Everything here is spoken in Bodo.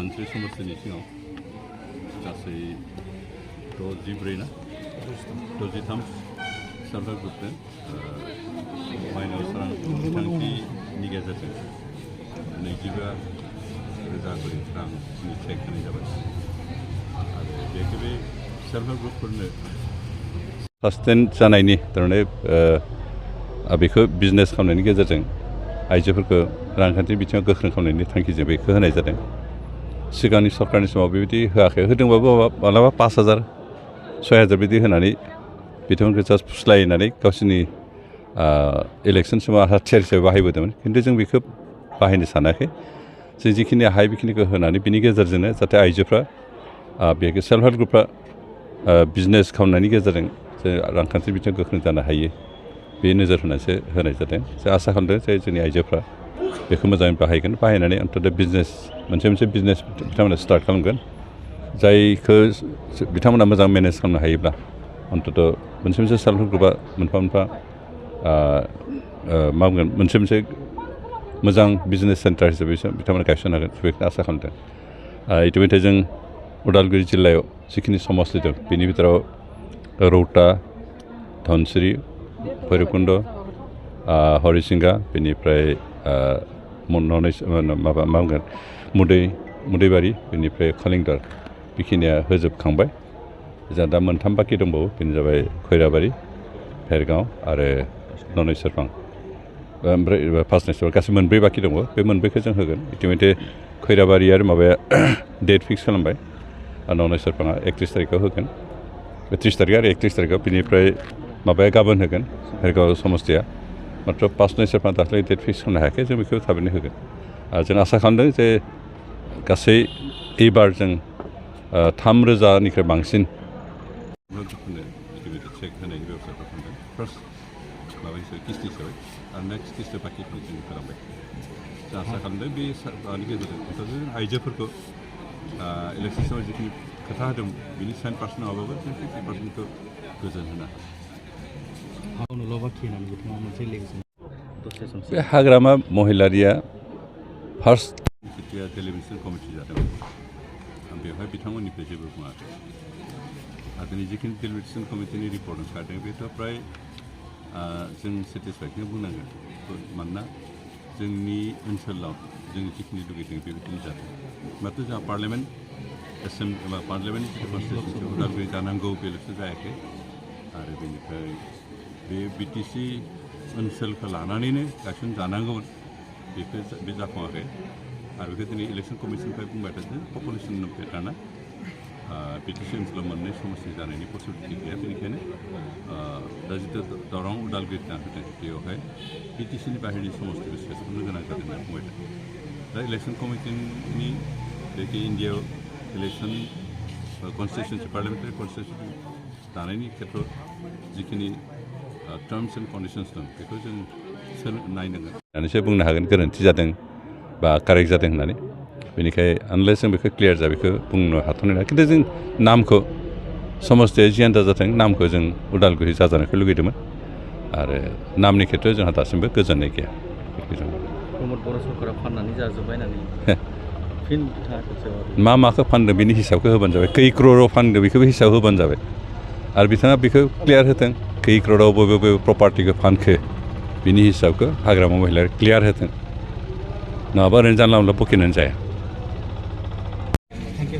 सानस्रि समस्थिनि सिङाव गासै 64 ना 63 सेल्फ हेल्प ग्रुपनो माइनाव सोरां बिथांखिनि गेजेरजों 25,000 रांनि चेक होनाय जाबाय आरो बेखौ बे सेल्फ हेल्प ग्रुपफोरनो सास्टेन जानायनि थारमाने बेखौ बिजनेस खालामनायनि गेजेरजों आइजोफोरखौ रांखान्थि बिथिङाव गोख्रों खालामनायनि थांखिजों बेखौ होनाय जादों सिगांनि सरकारनि समाव बेबायदि होआखै होदोंबाबो मालाबा 5,000 6,000 बिदि होनानै बिथांमोनखौ जास्ट फुस्लायनानै गावसोरनि इलेक्सन समाव हाथियार हिसाबै बाहायबोदोंमोन खिन्थु जों बेखौ बाहायनो सानाखै जों जिखिनि हायो बेखिनिखौ होनानै बिनि गेजेरजोंनो जाहाथे आइजोफ्रा बेखौ सेल्फ हेल्प ग्रुपफ्रा बिजनेस खालामनायनि गेजेरजों जे रांखान्थि बिथिङाव गोख्रों जानो हायो बे नोजोर होनानैसो होनाय जादों जों आसा खालामदों जे जोंनि आइजोफ्रा बेखौ मोजाङै बाहायगोन बाहायनानै अन्तत बिजनेस मोनसे बिजनेस बिथांमोना स्टार्ट खालामगोन जायखौ बिथांमोना मोजां मेनेज खालामनो हायोब्ला अन्तत मोनसे सेल्फ हेल्प ग्रुपआ मोनफा मा बुंगोन मोनसे मोजां बिजनेस सेन्टार हिसाबै बिथांमोना गायसननो हागोन बेखौ आसा खालामदों इतिमধ্যे जों उदालगुरि जिल्लायाव जिखिनि समस्ति दं बेनि भितराव रौता धनसिरि भैरबकुन्द हरिसिंगा बेनिफ्राय माबा मा बुंगोन मुदैबारि बेनिफ्राय खलिंदार बेखिनिया होजोबखांबाय जोंहा दा मोनथाम बाखि दंबावो बेनो जाबाय खैराबारि भेरगाव आरो ननेसरफां ओमफ्राय पासनेसर गासै मोनब्रै बाखि दङ बे मोनब्रैखौ जों होगोन इतिमধ্যे खैराबारि आरो माबाया डेट फिक्स खालामबाय आरो ननेसरफाङा 31 तारिखआव होगोन 30 तारिख आरो 31 तारिखआव बिनिफ्राय माबाया गाबोन होगोन भेरगाव समस्तिया मात्र पासनेसरफाङा दाख्लै डेट फिक्स खालामनो हायाखै जों बेखौ थाबैनो होगोन जों आसा खालामदों जे गासै एबार जों 3,000निख्रुइ बांसिन चेक होनायनि बेबस्था खालामदों फार्स्ट माबा हिसाबै किस्ति हिसाबै आरो नेक्स्ट किस्ति बाखिखौ जों खालामबाय जों आसा खालामदों बे माबानि गेजेरजों जों आइजोफोरखौ इलेक्सन समाव जिखिनि खोथा होदों बिनि 7% नङाबाबो जों 50%खौ गोजोन होनो बे हाग्रामा महिलारिया फार्स्ट जिथिया टेलिभिजन कमिटि जादोंमोन बेवहाय बिथांमोननिफ्राय जेबो बुङाखै आरो जिखिनि टेलिभिजन कमिटिनि रिपर्ट ओंखारदों बेथ' फ्राय जों सेटिसफाइखौनो बुंनांगोन मानोना जोंनि ओनसोलाव जों जिखिनि लुगैदों बेबायदिनो जादों माथो जोंहा पार्लियामेन्ट कनस्टिटिउसन उदालगुरि जानांगौ बेल'सो जायाखै आरो बेनिफ्राय बे बिटिसि ओनसोलखौ लानानैनो गायसनजानांगौमोन बे जाफुङाखै आरो बेखौ दिनै इलेक्सन कमिसननिफ्राय बुंबाय थादों पपुलेसन पेटार्ना बिटिसि ओनसोलाव मोननै समस्या जानायनि पसिबिलिटि गैया बेनिखायनो दा जितु दरं उदालगुरि होदों बेवहाय बिटिसिनि बाहेरनि समस्तिखौ सोसननो गोनां जादों होनना बुंबाय दा इलेक्सन कमिटिनि बेखि इन्डियायाव इलेक्सन कनस्टिटिउन्सि पार्लियामेन्टारि कनस्टिटिउन्सि दानायनि खेत्रआव जिखिनि टार्म्स एन्ड कन्डिसन्स दं बेखौ जों नायनांगोन होननानैसो बुंनो हागोन गोरोन्थि जादों बा कारेक्ट जादों होननानै बेनिखायनो आनलेस जों बेखौ क्लियार जा बेखौ बुंनो हाथ'नाय नङा खिन्थु जों नामखौ समस्तिया जियानो जाथों नामखौ जों उदालगुरि जाजानायखौ लुगैदोंमोन आरो नामनि खेत्रआव जोंहा दासिमबो गोजोननाय गैया प्रमद बर' सरकारा फाननानै जाजोब्बाय होननानै फिन माखौ फानदों बिनि हिसाबखौ होबानो जाबाय खै क्र'राव फानदों बेखौबो हिसाब होबानो जाबाय आरो बिथाङा बेखौ क्लियार होथों खै क्र'राव बबे प्रपार्टिखौ फानखो बिनि हिसाबखौ हाग्रामा महिलाया क्लियार होथों नङाबा ओरैनो जानला मोनला बखिनानै जाया